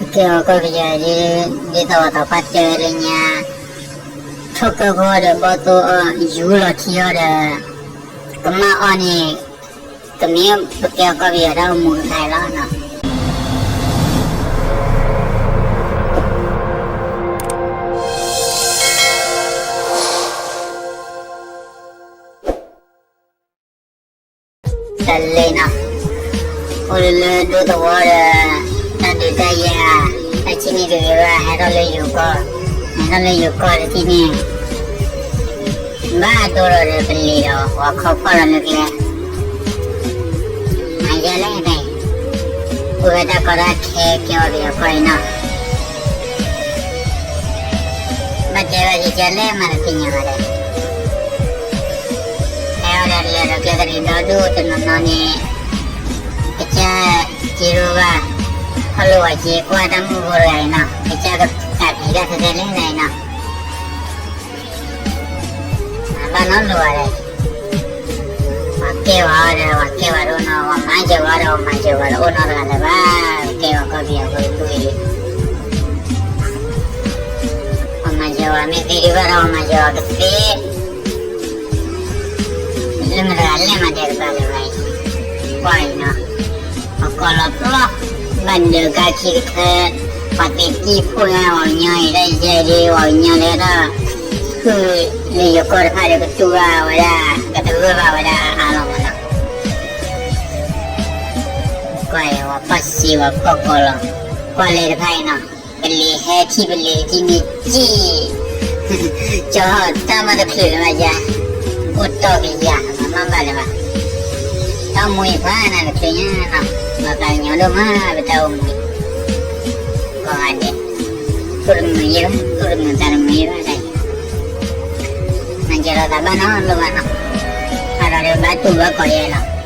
ကဲအီၤကီၢ်ပယီၤဒ် ဒ်သိးပှၤသးပှၢ်တဲဝဲလၢညါ, ထီၣ်ကၢၢ်ဃီဒီးဘီၣ်သိၣ်အီၣ် ယူၤလီၤထံအီၣ်ဒီး ကမၣ်အီၣ်န့ၣ် တမ့ၢ်ပကဲအီၤကီၢ်ပယီၤတၢ်အိၣ်မူတခါအံၤလီၤနီၤ. တၢ်လဲၤနီၤ, အိၣ်လၢလၢဒိသဝီဒီး တၢ်ဒုးတၢ်ယၤ, တၢ်ဆံၣ်န့ၣ်တဂ့ၤဘၣ် ဟဲထီၣ်လၢယိၤကီၢ်, ဟဲထီၣ်လၢယိၤကီၢ်တထံၣ်န့ၣ် ဘၣ်ဒိဒီးပလံၤဒီး ပှၤခီဖီၣ်လီၤလၢကျဲ, မၤယဲလဲၣ်န့ၣ်, အိၣ်ဝဲတၢ်ကီတၢ်ခဲကဲအီၤပယီၤကီၢ်အံၤနီၤ. ဘၣ်တဲဘၣ်ယကလဲၣ်မးတသ့ၣ်ညါဘၣ်ဒီး, ဟဲအီၤဒီးလဲၤဒီးကျဲကရံးဒီဒူၣ်တနီၤနီၤန့ၣ်, ကစၢ်က့ၤရိဘၣ်, ဟီၣ်လိာ်ဝဲက့ၤကွၢ်တၢ်မုၢ်ဖိတဂၤအံၤနီၤ, ကစၢ်ကကးက့ၤတၢ်ထဲထဲလဲၣ်န့ၣ်နီၤ. ဘၣ်နီတလိၤဘၣ်ဒီး ပှၤကဲဝဲဒီး ပှၤကဲဝဲတအိၣ်နီတဂၤ, ပှၤမၤစၢၤဝဲဒီး ပှၤမၤစၢၤဝဲတအိၣ်နီတဂၤလၢၤဘၣ်, ပကဲဝဲကီၢ်ပယီၤဖိတဒူၣ်အံၤ, ပှၤမၤစၢၤဝဲမ့ၢ်သ့ဒံးဘၣ်ဒီး ပှၤမၤစၢၤဝဲကသ့, လၢမတၤတဂၤလဲၣ်မၤဒဲးတဘၣ်လၢၤဘၣ်အံၤ, ကွၢ်အံၤနီၤ, ပှၤကိးလီၤပျီ, ဘၣ်ဒၢးကါခံကထၢ, ပှၤသ့ၣ်တံၢ်ဖိညါ ပှၤကညီအံၤ တၢ်ယဲဒ် ပှၤကညီလၢတၢ် ဃုလၢယိၤကီၢ်တဖၣ်ဒီး ကတူၢ်ဘၣ်ဝဲဒၣ် ကတဂၢၢ်ဘၣ်ဝဲဒၣ်အါလီၤမးနီၤ. ကွၢ်အံၤ ပှၤပၢ်စံးဝဲပၢ်ကိးလီၤ, ကွၢ်လၢတဖၣ်အံၤနီၤ, ပလံၤဟဲထံၣ်ပလံၤတထံၣ်န့ၣ်စံၣ်, ကၠီတၢ်မၤတချုးလၢၤဘၣ်ယါ, အိၣ်တီၢ်ကယၤမၤမးဘၣ်လၢၤဘၣ်, တၢ်အိၣ်မူအံၤဖးနၤတချုးညါနီၤ, ပှၤကညီဒိၣ်မး ပတၢ်အိၣ်မူအံၤ, ကိးဂၤဒဲး, သူၣ်တမုာ်ယဲဘၣ်, သူၣ်တမုာ်သးတမုာ်ယဲဘၣ်တၢ်အံၤ, မၤစၢၤလီၤသးဘၣ်နီတလိၤဘၣ်နီၤ, အဒီးဒီးဘၣ်တူၢ်ဘၣ်ကီးယဲလီၤ.